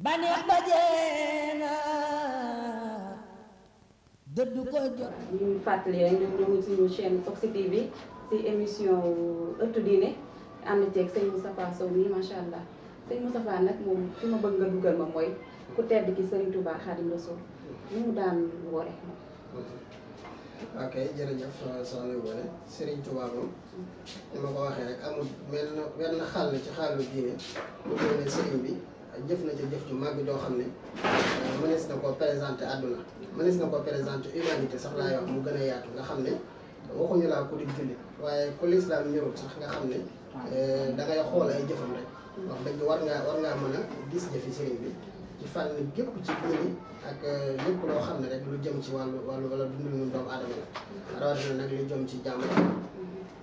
baneex dajeena dëddu ko jot. ñu fàttali rek ñu ngi suñu chaîne Foxy TV ci émission ëttu diine ànd ceeg sëñ Moustapha Sow mi macha allah sëñ Moustapha nag moom fi ma bëgg nga dugal ma mooy ku tedd ki Serigne Touba Khadim Rassoul ni mu daan woore moom. ok jërëjëf soxna Ngoné Serigne Touba moom ni ma ko waxee rek amul wenn xàll ci xàllu diine lu mel ne Serigne bi jëf na ca jëf ju màgg joo xam ne mënees na koo présenté àdduna mënees na koo présenté humanité sax laay wax mu gën a yaatu nga xam ne waxuñu laa ku di jullit waaye ku lislaam ñorul sax nga xam ne da ngay xool ay jëfam rek wax dëgg war ngaa mën a gis jëfi Serigne bi ci fànn gépp ci diine ak lépp loo xam ne rek lu jëm ci wàllu wala dundinu doomu aadama la rawatina nag lu jëm ci jaamu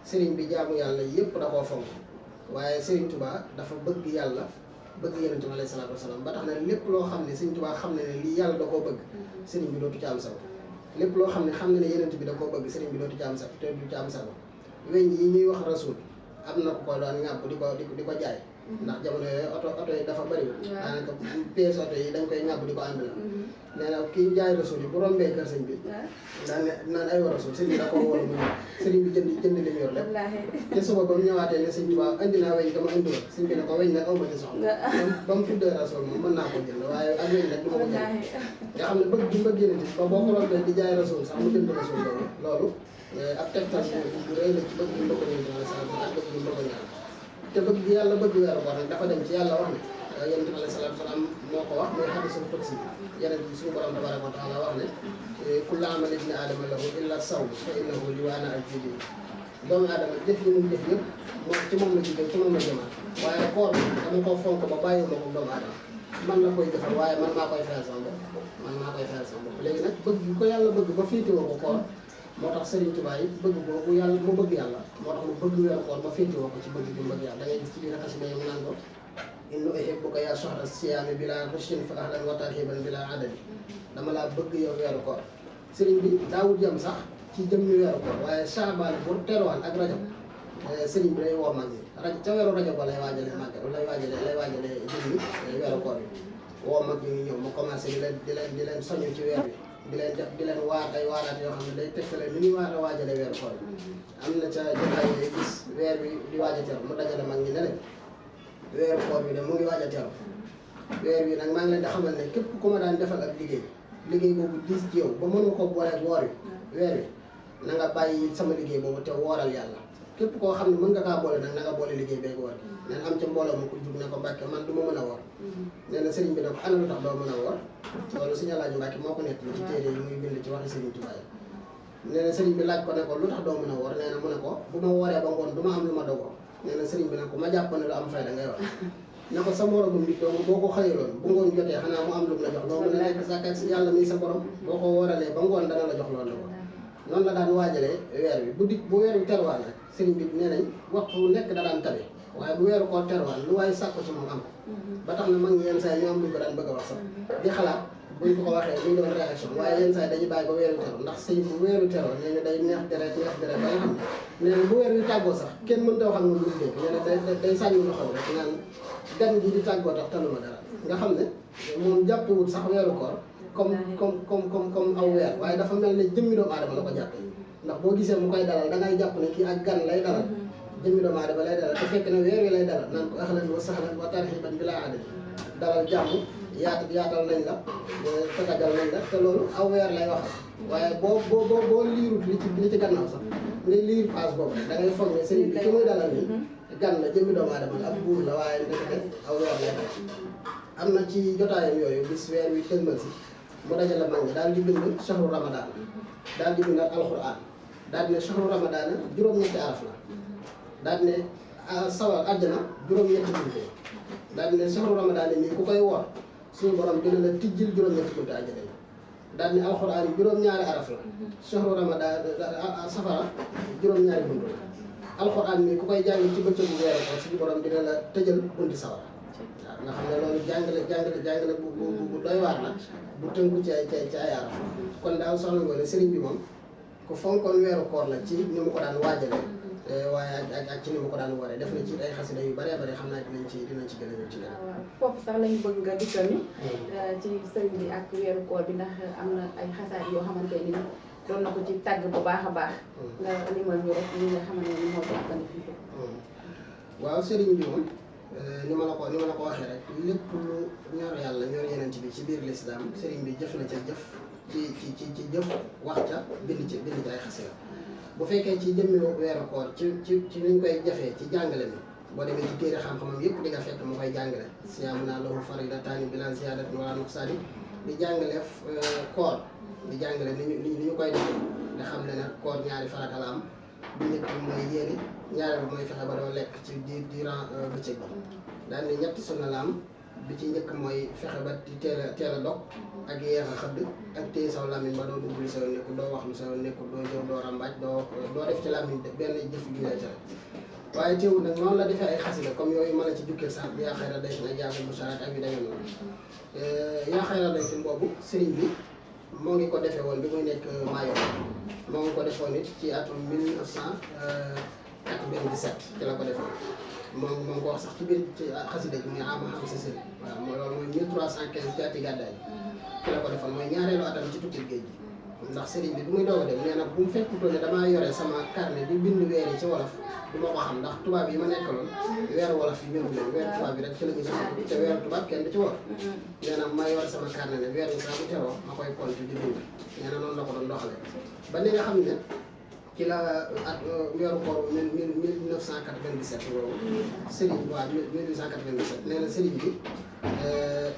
Serigne bi jaamu yàlla yëpp da koo fonk waaye Serigne Touba dafa bëgg yàlla bëgg Yonent bi alayhi salaatu wasalaam ba tax na lépp loo xam ne Serigne Touba xam ne ne lii yàlla da koo bëgg Serigne bi dootu ci am sago lépp loo xam ne ne Yonent bi da koo bëgg Serigne bi dootu ci am sago te du ci am sago weñ yi ñuy wax rasul am na ko doon ŋàbb di ko jaay ndax jamono yooyu oto yi dafa bëriwul daanaka pièces oto yi dañ koy ŋàbb di ko ànd la nee na kii jaay rasul yi bu rombee kër sëñ bi naan ay war rasul sëñ bi da koo wóor mu ñëw sëriñ bi jënd li mu yor lépp te suba ba mu ñëwaatee ne sëñ bi waaw indi naa weñ dama indi woon sëñ bi ne ko weñ nag aw ma ci soxla ba mu tuddee rasul moom mën naa ko jënd waaye ak weñ nag du ma ko jënd nga xam ne bëgg bi bëgg yénati ba boo ko rombee di jaay rasul sax mu jënd rasul boobu loolu ab tegtal bu rëy la ci bëgg bi bëgg yénati wala sax ak bëgg bi bëgg ñaan te bëgg yàlla bëgg weeru koor nag dafa dem ci yàlla wax ne Yonent bi alayhi salaatu wa salaam moo ko wax mooy hadiisul qudsi yeneen bi suñu borom tabaaraka wa taala wax ne kullu amali ibni aadama lahu illa sawm fa innahu li wa ana ajzihi doomu aadama jëf yi muy jëf yëpp moom ci moom la jógee ci moom la jëmaat waaye koor bi dama ko fonk ba bàyyi ma ko doomu aadama man la koy defal waaye man maa koy fayal sama bopp léegi nag bëgg ko yàlla bëgg ba féetewoo ko koor moo tax Serigne Touba yi bëgg boobu yàlla mu bëgg yàlla moo tax mu bëgg weeru koor ba féetewoo ko ci bëgg bi mu bëgg yàlla da ngay gis ci biir xasida yi mu naan ko innu uhibbuka yaa shahra siyaami bila rushin fa ahlan wa tarhiban bila adadi dama laa bëgg yow weeru koor Serigne bi daawul jëm sax ci jëm ñu weeru koor waaye Saabaan bu terwaan ak rajab Serigne bi day woo mag ñi ca weeru rajab ba lay waajale màggal lay waajale jëm weeru koor bi woo mag ñi ñëw mu commencé di leen soñu ci weer bi di leen waar ay waaraat yoo xam ne day tegtale ni ñuy waajale weeru koor bi am na ca jotaay yooyu gis weer bi di waaj a teru mu dajale mag ñi ne leen weeru koor bi de mu ngi waaj a teru weer bi nag maa ngi leen di xamal ne képp ku ma daan defal ak liggéey boobu diis ci yow ba mënu ko booleeg woor wi weer wi na nga bàyyi sama liggéey boobu te wooral yàlla képp koo xam ne mën nga kaa boole nag na nga boole liggéey beeg woor gi neen am ca mbooloo ma ko jug ne ko Mbàkke man du ma mën a woor nee na sëriñ bi ne ko ana lu tax doo mën a woor loolu Sëriñ Alaaji Mbàkke moo ko nekk ci téere yi muy bind ci waxi Sëriñ Tuubaa yi nee na sëriñ bi laaj ko ne ko lu tax doo mën a woor nee na mu ne ko bu ma wooree ba ngoon du ma am lu ma dogoo nee na sëriñ bi ne ko ma jàpp ne lu am fayda ngay wax ne ko sa moromum nit doomu boo ko xëyaloon bu ngoon jotee xanaa mu am lu mu la jox loo mën a nekk sàkkat si yàlla muy sa borom boo ko wooralee ba ngoon dana la jox loolu la ko noonu la daan waajalee weer bi bu weer bi terwaan rek sëriñ bi nee nañ waxtu nekk da daan tabe waaye bu weeru koo terwaan lu waaye sàkku ci moom am ba tax na mag ñi yenn saa yi ñoo am luñ ko daan bëgg a wax sax di xalaat buñ ko waxee buñ doon réaction waaye yenn saa yi dañuy bàyyi ba weeru teru ndax sëñ bu weeru teroo nee na day neex deret ba nga xam ne nee na bu weer wi tàggoo sax kenn mënta wax ak moom lu mu dégg nee na day sànni loxoom rek naan gan gi di tàggoo tax taluma dara nga xam ne moom jàppewut sax weeru koor comme aw weer waaye dafa mel ne jëmmi doomu aadama la ko jàppee ndax boo gisee mu koy dalal dangay jàpp ne kii ak gan lay dalal jëmmi doomu aadama lay dalal te fekk ne weer wi lay dalal naan ko ahlan wa sahlan wa tarhiban bilaa adad dalal jàmm yaatal nañ la takajal nañ la te loolu aw weer lay wax waaye boo liirut li ci gannaaw sax ngay liir page boobu da ngay foog ne sëriñ bi ki muy dalal nii gan la jëmmi doomu aadama la ab buur la waaye ndekete aw weer lay dal am na ci jotaayam yooyu bis weer wi tëgmal si mu dajale mag ñi daal di bind shahru ramadan daal di bind alquran daal di ne shahru ramadan juróom-ñetti araf la daal di ne sawar àjjana juróom-ñetti bunte daal di ne shahru ramadan nii ku koy woor suñu borom dina la tijjil juróom-ñetti bunte àjjana yi daal di ne alquran yi juróom-ñaari araf la shahru ramadan safara juróom-ñaari bunte la alquran nii ku koy jàng ci bëccëgu weeru ko suñu borom dina la tëjal bunti sawara waaw nga xam ne loolu jàngale bu doy waar la bu tënku ci ay araf kon daal soxna Ngoné sëriñ bi moom ku fonkoon weeru koor la ci ni mu ko daan waajale waaye ak ci ni ma ko daan waree def na ci ay xasida yu bëree bëri xam naa dinañ ci gën a ñëw ci gën a. waaw foofu sax lañ bëgg nga dikkal ñu ci sëriñ bi ak weeru koor bi ndax am na ay xasaat yoo xamante ni doon na ko ci tàgg bu baax a baax. nga limal ñu rek ñi nga xamante ni moo jàppandi fii. waaw sëriñ bi moom ni ma la ko waxee rek lépp lu ñor yàlla ñor yeneen bi ci biir lislaam sëriñ bi jëf na ca jëf ci jëf wax ca bind ci ay xasida bu fekkee ci jëmmi weeru koor ci niñ koy jafee ci jàngale mi boo demee ci téere xam-xamam yëpp di nga fekk mu koy jàngale siyaamuna lahu faridataani bila ziyadatin wala nuqsaani di jàngale koor di jàngale ni ñu koy defee nga xam ne nag koor ñaari farata la am bu njëkk bi mooy yéene ñaareel bi mooy fexe ba doo lekk ci durant bëccëg bi daal ne ñetti sunna la am bi ci njëkk mooy fexe ba di teel a dog ak yeex a xëdd ak téye saw làmmiñ ba doo dugg lu sa yoon nekkul doo wax lu sa yoon nekkul doo jëw doo rambaaj doo def ci làmmiñ benn jëf ju lay tere waaye teewul nag noonu la defee ay xasida comme yooyu ma la ci jukkee sax yaa xayra day fi na jaagu bu sarat ak yu demee noonu yaa xayra day fi boobu sëriñ bi moo ngi ko defee woon bi muy nekk Mayo moo ngi ko defoon it ci atum 1997 ci la ko defoon moom ko wax sax ci biir ci xasida gi muy ama xam sa sëriñ waaw mooy loolu mooy 1315 ci ati gàddaay ci la ko defoon mooy ñaareelu atam ci tukkib géej gi ndax sëriñ bi bu muy doog a dem nee na bu mu fekkutoon ne damaa yore sama carnet di bind weer yi ci wolof du ma ko xam ndax tubaab yi ma nekkaloon weeru wolof yi bindu leen weeru tubaab yi rek ci la ñu soxla te weeru tubaab kenn du ci wor nee na ma yore sama carnet ne weer yi saa bu teroo ma koy compte di bind nee na noonu la ko doon doxalee ba ni nga xam ne ci la at weeru koor 1997 boobu sëriñ bi waaw 1897 nee na sëriñ bi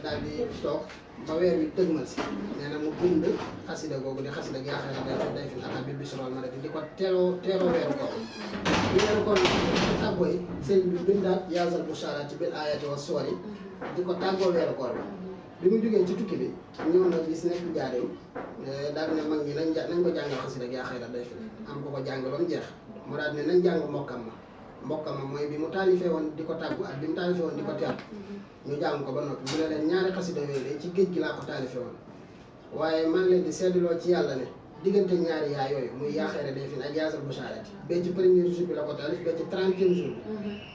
daal di toog ba weer wi dëgmal si nee na mu bind xasida googu di xasida gi yaa xayra day fi ata bi bisrol ma di ko teeroo weeru koor weeru koor ko tàggoo yi sëriñ bi bindaat yaasal busharati bil ayati wa suwari di ko tàggoo weeru koor bi mu jógee ci tukki bi ñëw na bis nekk jaareem daal ne mag ñi nañ ko jàngal xasida gi yaa xayra day fi am ko jàngaloon jeex mu daal ne nañ jàng mbokkam ma mooy bi mu taalifee woon di ko tàggu ak bi mu taalifee woon di ko teer ñu jàng ko ba noppi mu ne leen ñaari xasida yooyu de ci géej gi laa ko taalifee woon waaye maa ngi leen di seddaloo ci yàlla ne diggante ñaari yaa yooyu muy yaa xayra day fi ak yaasal busharati bee ci premier jour bi la ko taalif bee ci 30e jour bi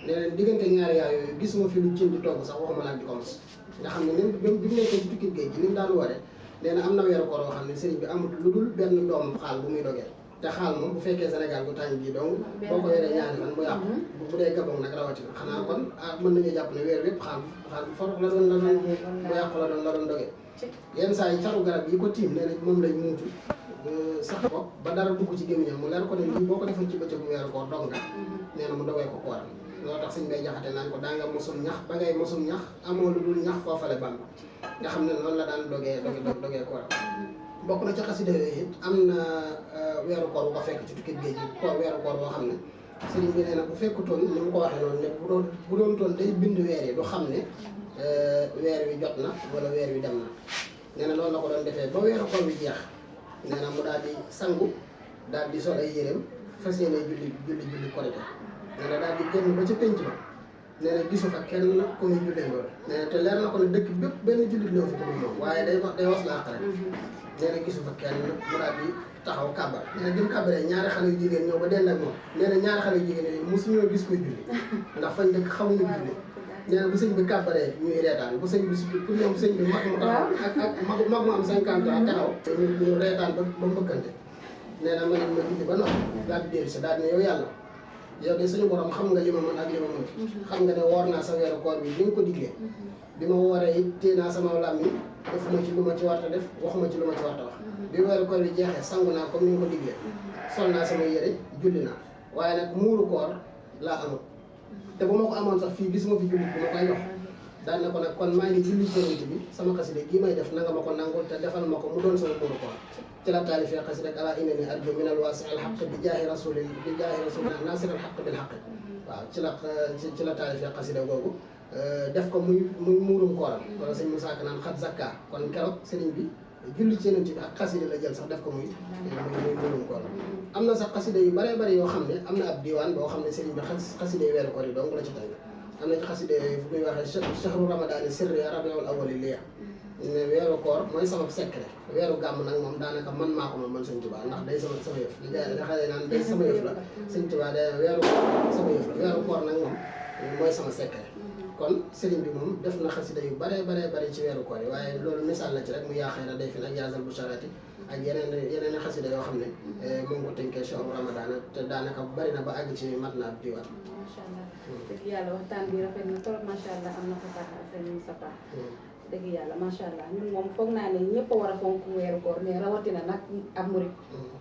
ne leen diggante ñaari yaa yooyu gisuma fi lu cin di togg sax waxuma laa di ko mos nga xam ne même bi mu nekkee ci tukki géej gi ni mu daan waree nee na am na weeru koor yoo xam ne sëriñ bi amul lu dul benn doomu xaal bu muy dogee te xaal moom bu fekkee Sénégal bu tàng bii donc boo ko yoree ñaari fan mu yàqu bu dee Gabon nag rawatina xanaa kon mën nañu jàpp ne weer yépp xaal bu forok la doon mu yàqu la doon dogee yenn saa yi caru garab yi ko tiim nee na moom lañ muutu sax ko ba dara dugg ci gémmiñam mu leer ko ne lii boo ko defoon ci bëccëgu weeru koor dog nga nee na mu dogee ko kooram loolu tax sëñ bay jaxate naan ko daa nga mosum ñax ba ngay mosum ñax amoo lu dul ñax foofale Bamba nga xam ne noonu la daan dogee kooram bokk na ci xasida yooyu it am na weeru koor bu ko fekk ci tukki géej gi weeru koor boo xam ne sëriñ bi nee na bu fekkutoon ni mu ko waxee noonu ne bu doon toon day bind weer yi du xam ne weer wi jot na wala weer wi dem na nee na loolu la ko doon defee ba weeru koor bi jeex nee na mu daal di sangu daal di sol ay yéreem fas yéene julli korite nee na daal di génn ba ca pénc ba nee na gisu fa kenn ku muy jullee loolu nee na te leer na ko ne dëkk bépp benn jullit ñëw fi ko moom waaye day was la àq rek nee na gisu fa kenn mu daal di taxaw kàbbar nee na bi mu kàbbaree ñaari xale yu jigéen ñëw ba dend ak moom nee na ñaari xale yu jigéen yooyu mosu ñoo gis koy julli ndax fañ dëkk xamuñu julli nee na bu sëñ bi kàbbaree ñuy reetaan bu sëñ bi pour ñoom sëñ bi mag mu taxaw ak mag mu am 50 ans taxaw ñu reetaan ba mbëkkante nee na ma julli ba noppi daal di dellu si daal ne yow yàlla yow de suñu borom xam nga li ma mën ak li ma mën xam nga ne woor naa sa weeru koor bi li nga ko diglee bi ma wooree it téye naa sama làmmiñ defuma ci lu ma ci warta def waxuma ci lu ma ci warta wax bi weeru koor bi jeexee sangu naa comme ni nga ko diglee sol naa sama yére julli naa waaye nag muuru koor laa amul te bu ma ko amoon sax fii gisuma fi jullit bi ma koy jox daan na ko nag kon maa ngi julli Yonent bi sama xasida gii may def nanga ma ko nangul te defal ma ko mu doon sama muuru koor ci la taalifee xasida rek ala innani arju min al waasi al xaq bi jaahi rasulillah nasir al xaq bil xaq waaw ci la taalifee xasida googu def ko muy muurum kooram wala sëñ Moussa Ka naan xat zakka kon keroog sëriñ bi julli ci Yonent bi ak xasida la jël sax def ko muy muurum kooram am na sax xasida yu bëree bëri yoo xam ne am na ab diwaan boo xam ne sëriñ bi xasida yu weeru koor yi dong la ci tànn am na ci xasida yooyu fu muy waxee shahru ramadaani sirri rabiul awwali liya ne weeru koor mooy sama secret weeru gàmm nag moom daanaka man maa ko moom man sëñ Tuubaa ndax day sama yëf li nga xale naan day sama yëf la sëñ Tuubaa day weeru koor sama yëf la weeru koor nag moom mooy sama secret kon sëriñ bi moom def na xasida yu bare ci weeru koor yi waaye loolu misaal la ci rek mu yaaxee na day fi nag yaasal bu sharati ak yeneen xasida yoo xam ne moom ko tënkee shahru ramadaan te daanaka bari na ba àgg ci mat naa diwaat. macha allah dëgg yàlla waxtaan bi rafet na trop macha allah am na ko sax sëñ Moustapha dëgg yàlla macha allah ñun moom foog naa ne ñëpp a war a fonk weeru koor mais rawatina nag ab murit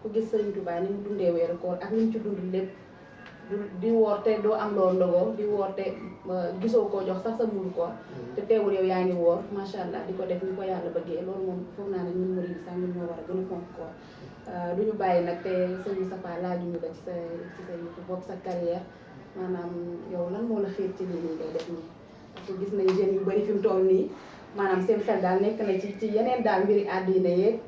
ku gis Sëriñ Tuubaa ni mu dundee weeru koor ak ni mu ci dund lépp di woor te doo am loo ndogoo di woor te gisoo koo jox sax sa muuru koor te teewul yow yaa ngi woor macha allah di ko def ni ko yàlla bëggee loolu moom foog naa ne ñun murit yi sax ñun ñoo war a gën a fonk koor du ñu bàyyi nag te sëñ Moustapha laajuñu la ci sa yëfu bopp sa carrière maanaam yow lan moo la xiir ci lii nii ngay def nii parce que gis nañ jeunes yu bari fi mu toll nii maanaam seen xel daal nekk na ci yeneen daal mbiri àddina yeeg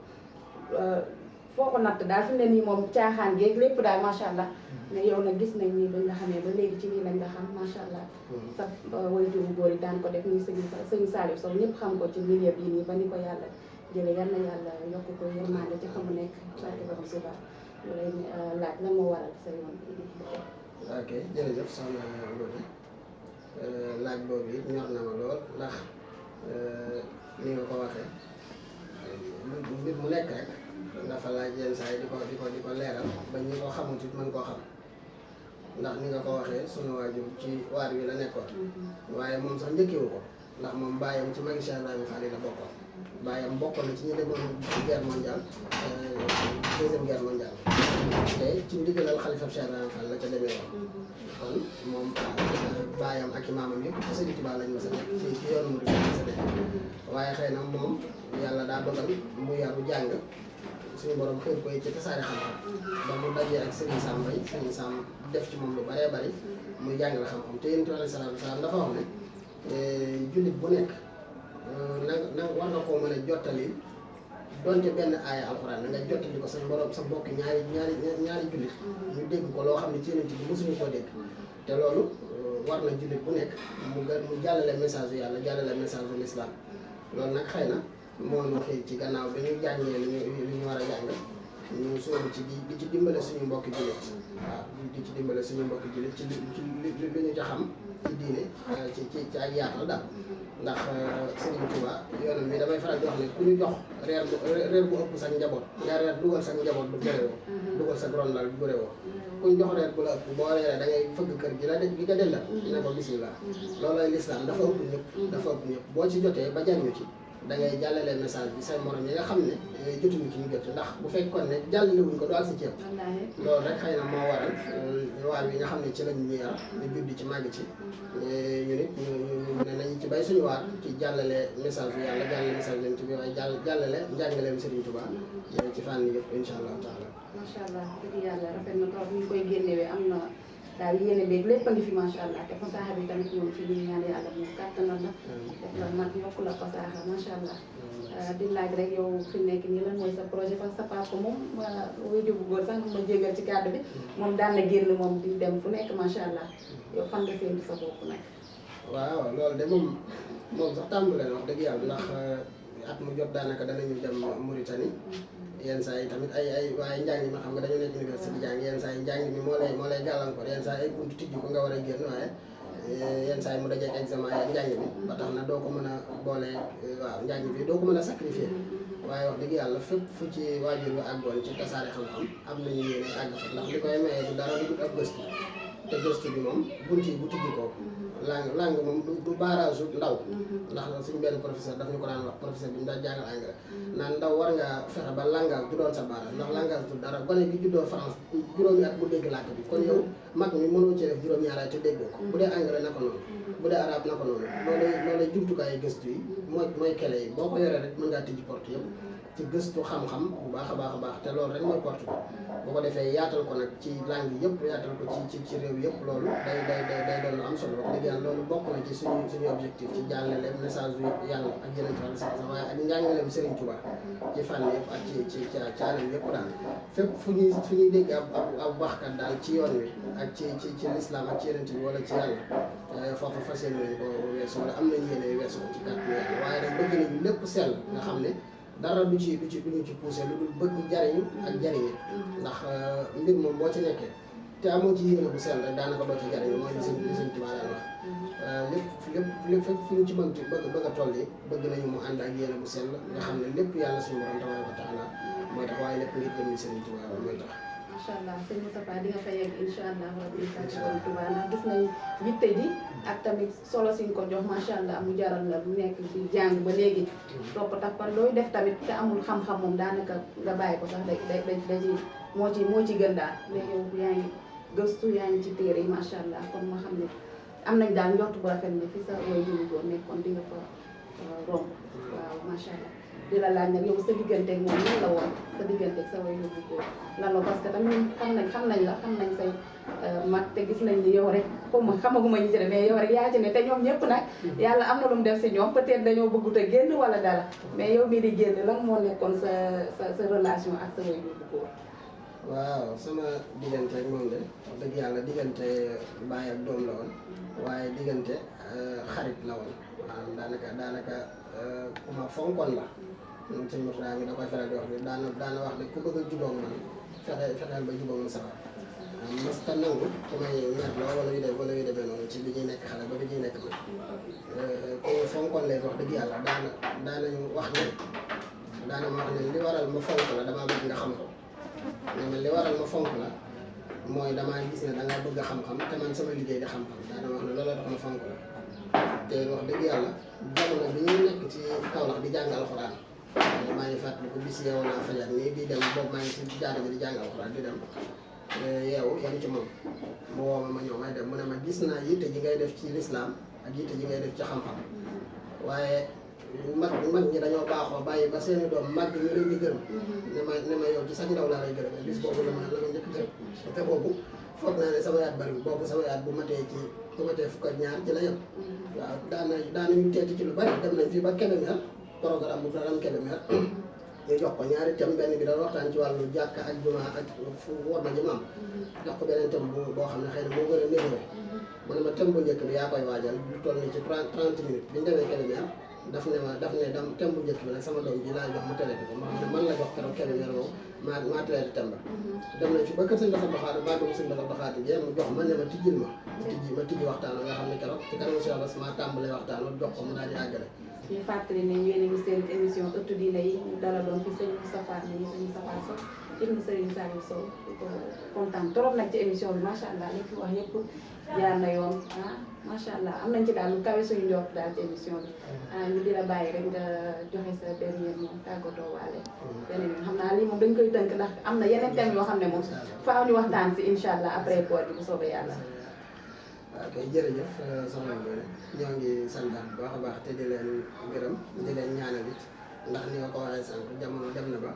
foo ko natt daal fi mu ne nii moom caaxaan geeg lépp daal macha allah mais yow nag gis nañ ni bañ nga xamee ba léegi ci lii lañ nga xam macha allah sa waajur bu góor yi daan ko def nii sëñ Saliou Sow ñëpp xam ko ci milieu bii nii ba ni ko yàlla jële yal na yàlla yokk ko yërmande ci fa mu nekk barke borom suba lay laaj lan moo waral sa yoon bi. ok jërëjëf soxna Ngoné laaj boobu it ñor na ma lool ndax ni nga ko waxee mbir mu nekk rek dafa laaj yenn saa yi di ko leeral ba ñi ko xamut it mën koo xam ndax ni nga ko waxee sunu waajur ci waar wi la nekkoon waaye moom sax njëkkewu ko ndax moom bàyyam ci magi Cheikh Ibrahima Fall la bokkoon bàyyam bokkoon na ci ñi demoon guerre mondiale deuxième guerre mondiale te ci ndigalal xalifa Cheikh Ibrahima Fall la ca demee woon kon moom bàyyam ak i maamam yëpp ci Sëriñ Tuubaa lañ ma sa nekk ci yoonu mu di ma sa nekk waaye xëy na moom yàlla daa dogal mu yaru jàng suñu borom xëy koy ci tasaare xam-xam ba mu dajee ak Sëriñ Sam Mbaye Sëriñ Sam def ci moom lu baree bari muy jàng la xam-xam te Yonent bi alayhi salaatu wa salaam dafa wax ne jullit bu nekk na war nga koo mën a jottali donte benn aaya alxuraan na nga jottali ko sa borom sa mbokk ñaari jullit ñu dégg ko loo xam ne ci Yonent bi mosuñu koo dégg te loolu war na jullit bu nekk mu jàllale message yu yàlla jàllale message yu l'islam loolu nag xëy na moo ñu xëy ci gannaaw bi ñu jàngee li ñu war a jàng ñu sóobu ci di ci dimbale suñu mbokki jullit waaw di ci dimbale suñu mbokki jullit ci li ñu ca xam ci diine ci ak yaatal daal ndax Serigne Touba yoonam mi damay faral di wax ne ku ñu jox reer bu ëpp sa njaboot nga reer dugal sa njaboot du gërewoo dugal sa gron lal du gërewoo ku ñu jox reer bu la ëpp boo reeree da ngay fëgg kër gi la gi nga dendal ne ko bismillah loolooy lislaam dafa ëpp ñëpp boo ci jotee ba jariñu ci da ngay jàllale message bi say morom yi nga xam ne jotuñu ci ñu jot ndax bu fekkoon ne jàllale wuñ ko du ak si ceeb loolu rek xëy na moo waral waar wi nga xam ne ci lañ ñu yar ñu juddi ci màgg ci ñu nit ñu ne nañu ci bay suñu waar ci jàllale message bi yàlla jàllale message leen ci bi waaye jàllale njàngaleem Serigne Touba ci fànn yëpp insha allahu taala macha allah dëgg yàlla rafet na trop ñu koy génnewee am na daal yéene beeg lépp a ngi fi macha allah te fasaaxa bi tamit moom fi ñuy ñaan yàlla moom kàttanal la def la mag yokk la fasaaxa macha allah di laaj rek yow fi nekk nii lan mooy sa projet parce que sa papa moom waajur bu góor sax ma jégal ci kàddu bi moom daan na génn moom di dem fu nekk macha allah yow fan nga séntu sa bopp nag. waaw loolu de moom sax tàmbale na wax dëgg yàlla ndax at mu jot daanaka danañu dem Mauritanie yenn saa yi tamit waaye njàng mi xam nga dañu nekk université di jàng yenn saa yi njàng mi moo lay gàllankoor yenn saa yi ay buntu tijji ko nga war a génn waaye yenn saa yi mu dajeek examen yi ak njàng mi ba tax na doo ko mën a boole waaw njàng bi doo ko mën a sacrifier waaye wax dëgg yàlla fépp fu ci waajur bi àggoon ci tasaare xam-xam am nañu yéene àgg fa ndax li koy maye du dara lu dul ab gëstu te gëstu bi moom bunt yi bu tijji ko langue moom du barrage ndaw ndax suñu benn professeur daf ñu ko daan wax professeur bi ñu daan jàngal anglais naan ndaw war nga fexe ba langage du doon sa barrage ndax langage du dara gone gi juddoo France juróomi at bu dégg làkk bi kon yow mag mi mënoo cee def juróom-ñaari at te déggoo ko bu dee anglais naka noonu bu dee arabe naka noonu loolay jumtukaayu gëstu yi mooy kele yi boo ko yoree rek mën ngaa tijji porte yëpp ci gëstu xam-xam bu baax a baax te loolu rek mooy porte bu ko defee yaatal ko nag ci langue yëpp yaatal ko ci réew yëpp loolu day doon lu am solo wax dëgg yàlla loolu bokk na ci suñu objectif ci jàllale message yu yàlla ak yeneen wàllu sax waaye ak njàngaleem Serigne Touba ci fànn yëpp ak ci anam yëpp daal fépp fu ñuy dégg ab waxkat daal ci yoon wi ak ci lislaam ak ci yeneen bi wala ci yàlla foofu fas yéene ko weesu wala am nañ yéene weesu ko ci kàttu yàlla waaye nag bëgg nañu lépp sell nga xam ne dara du ci poussé lu dul bëgg jariñu ak jariñe ndax mbir moom boo ci nekkee te amoo ci yéene bu sell rek daanaka doo ci jariñu mooy li sëñ Tuubaa daan wax lépp fu ñu ci mënti bëgg a toll yi bëgg nañu mu ànd ak yéene bu sell nga xam ne lépp yàlla suñu borom tabaaraka wa taala mooy tax waaye lépp ngir jëm sëñ Tuubaa mooy tax. macha allah sëñ Moustapha di nga fa yegg incha allah rabbi sëñ Tuubaa ndax gis nañ yitte ji ak tamit solo siñ ko jox macha allah mu jaral la mu nekk ci jàng ba léegi topp tax par looy def tamit te amul xam-xam moom daanaka nga bàyyi ko sax da ci moo ci gën daal léegi yow yaa ngi gëstu yaa ngi ci téere yi macha allah kon ma xam ne am nañ daal njort bu rafet ne fi sa way juru góor nekkoon di nga fa romb waaw macha allah di la laaj nag yow sa digganteeg moom lan la woon sa digganteeg sa way juru góor lan la parce que tamit xam nañ say mag te gis nañ ni yow rek xamaguma ñu ci ne mais yow rek yaa ci ne te ñoom ñëpp nag yàlla am na lu mu def si ñoom peut-être dañoo bëggut a génn wala dara mais yow mii di génn lan moo nekkoon sa relation ak sa way juru góor. waaw sama diggante ak moom de wax dëgg yàlla diggante baay ak doom la woon waaye diggante xarit la woon maanaam daanaka ku ma fonkoon la ñun sëñ Mourtada mi da koy faral di wax ni daana wax ne ku bëgg a jubóog man fexeel ba jubóog mu safa mas ta nangu ku may mer la wala yu demee noonu ci bi ñuy nekk xale ba bi ñuy nekk ma ku fonkoon leen wax dëgg yàlla daanañu wax ne daana ma wax ne li waral ma fonk la damaa bëgg nga xam ko mais man li waral ma fonk la mooy damaa gis ne dangaa bëgg a xam-xam te man sama liggéey di xam-xam daana wax ne looloo tax ma fonk la te wax dëgg yàlla jamono bi ñuy nekk ci Kaolack di jàng alxuraan maa ngi fàttaliku bis yeewu naa fajar nii di dem boobu maa ngi ci jaara bi di jàng alxuraan di dem yeewu yem ci moom mu woo ma ñëw may dem mu ne ma gis naa yitte ji ngay def ci lislaam ak yitte ji ngay def ci xam-xam waaye mag ñi dañoo baaxoo bàyyi ba seeni doom mag ñu leen di gërëm ne ma yow ci sax ndaw laa lay gërëm bis boobu la ma njëkk gërëm te boobu foog naa ne sama yaat bariwul boobu sama yaat bu matee fukk ak ñaar ci la yem waaw daanañu teeti ci lu bari dem nañ fii ba Kébémer programme bu daram Kébémer ñu jox ko ñaari thème benn bi daal waxtaan ci wàllu jàkka ak juma ak fu war na jëmaam jox ko beneen thème boo xam ne xëy na moo gën a néew mu ne ma thème bu njëkk bi yaa koy waajal lu toll ni ci 30 minutes bi ñu demee Kébémer daf ne dam thème bu njëkk bi nag sama doom ji laa jox mu traité ko ma xam ne man la jox keroog Kébémer moom maa traité thème ba dem nañ ci ba kër sëñ Bass Abdou Khadre maa dugg sëñ Bass Abdou Khadre jee mu jox ma ne ma tijjil ma tijji waxtaan nga xam ne keroog ci kanam Cheikh Bass maa tàmbalee waxtaan jox ko mu daal di àggale. ñu fàttali ne yéen a ngi seen émission ëttu diine yi ñu dalaloon fi sëñ Moustapha ni sëñ Moustapha Sow ibnu Serigne Saliou Sow di ko kontaan trop nag ci émission bi macha allah li fi wax yëpp jaar na yoon macha allah am nañ ci daal lu kawe suñu njort daal ci émission bi ñu di la bàyyi rek nga joxe sa dernier mot tàggatoo waale beneen yoon xam naa lii moom dañ koy tënk ndax am na yeneen thèmes yoo xam ne moom faaw ñu waxtaan si incha allah après koor bi bu soobee yàlla. waaw kay jërëjëf soxna Ngoné ñoo ngi santaat bu baax a baax te di leen gërëm di leen ñaanal it ndax ni nga ko waxee sànq jamono dem na ba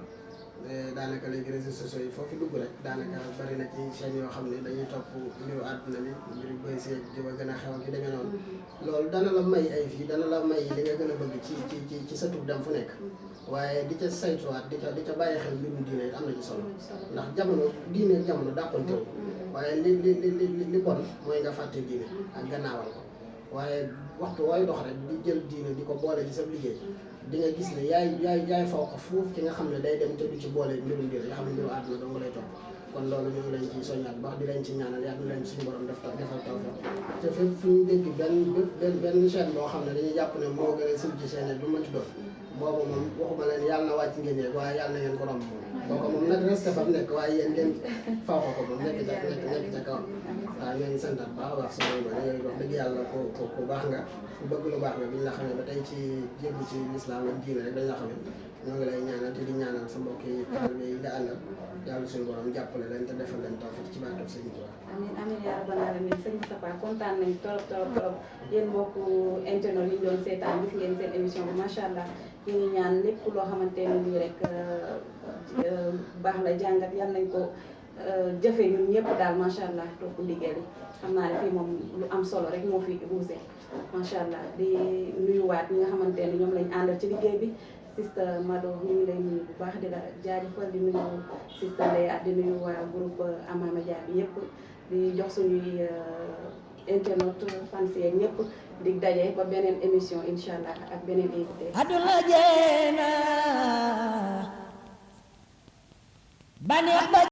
daanaka léegi réseaux sociaux yi foofu dugg rek daanaka bari na ci chaîne yoo xam ne dañuy topp mbiru àdduna bi mbiru bëy seeg di ba gën a xew ak yu demee noonu loolu dana la may ay fii dana la may li nga gën a bëgg ci sa tur dem fu nekk waaye di ca saytuwaat di ca bàyyi xel mbirum diine am na ci solo ndax jamono diine jamono dàqontewu waaye li bon mooy nga fàtte diine ak gannaawal ko waaye waxtu wooy dox rek di jël diine di ko boole ci sa liggéey di nga gis ne yaay faw ko fuuf ci nga xam ne day dem te du ci boole mbirum diine nga xam ne mbiru àdduna dong lay topp kon loolu ñu ngi leen ci soññaat bu baax di leen ci ñaanal yàlla leen suñu borom defal tawfeex te fépp fu ñu dégg benn chaîne boo xam ne dañuy jàpp ne moo gën a sim ci chaîne bi mënti doon boobu moom waxuma leen yàlla na wàcc ngeen yeeg waaye yàlla na ngeen ko romb moom boobu moom nag resté fa nekk waaye yéen ngeen faw ko moom nekk ca kaw waaw ñoo ngi santaat baax a baax sama ngoone yooyu wax dëgg yàlla ku baax nga ku bëgg lu baax nga bi ñu la xamee ba tey ci jébbu ci lislaam ak diine rek dañ la xamee ñoo ngi lay ñaanal te di ñaanal sa mbokk yi taalibe yi nga àndal yàlla suñu borom jàppale leen te defal leen tawfiq ci barkeb Sëñ Tuubaa. amiin amiin yaa rabbal aalamiin sëñ Moustapha kontaan nañ trop yéen mbokku internet yi ñu doon seetaan gis ngeen seen émission bi macha allah di ñaan lépp loo xamante ne nii rek baax la jàngat yal nañ ko jëfe ñun ñëpp daal macha allah topp ndigal yi xam naa ne fii moom lu am solo rek moo fi ruuse macha allah di nuyuwaat ñi nga xamante ne ñoom lañ àndal ci liggéey bi sista Mado ñu ngi lay nuyu bu baax di la jaajëfal di nuyu sista Leya di nuyu waa groupe Amama Dia bi yëpp di jox suñuy internet fans yeeg ñëpp di daje ba beneen émission incha allah ak beneen invité. aduna jeena baneex ba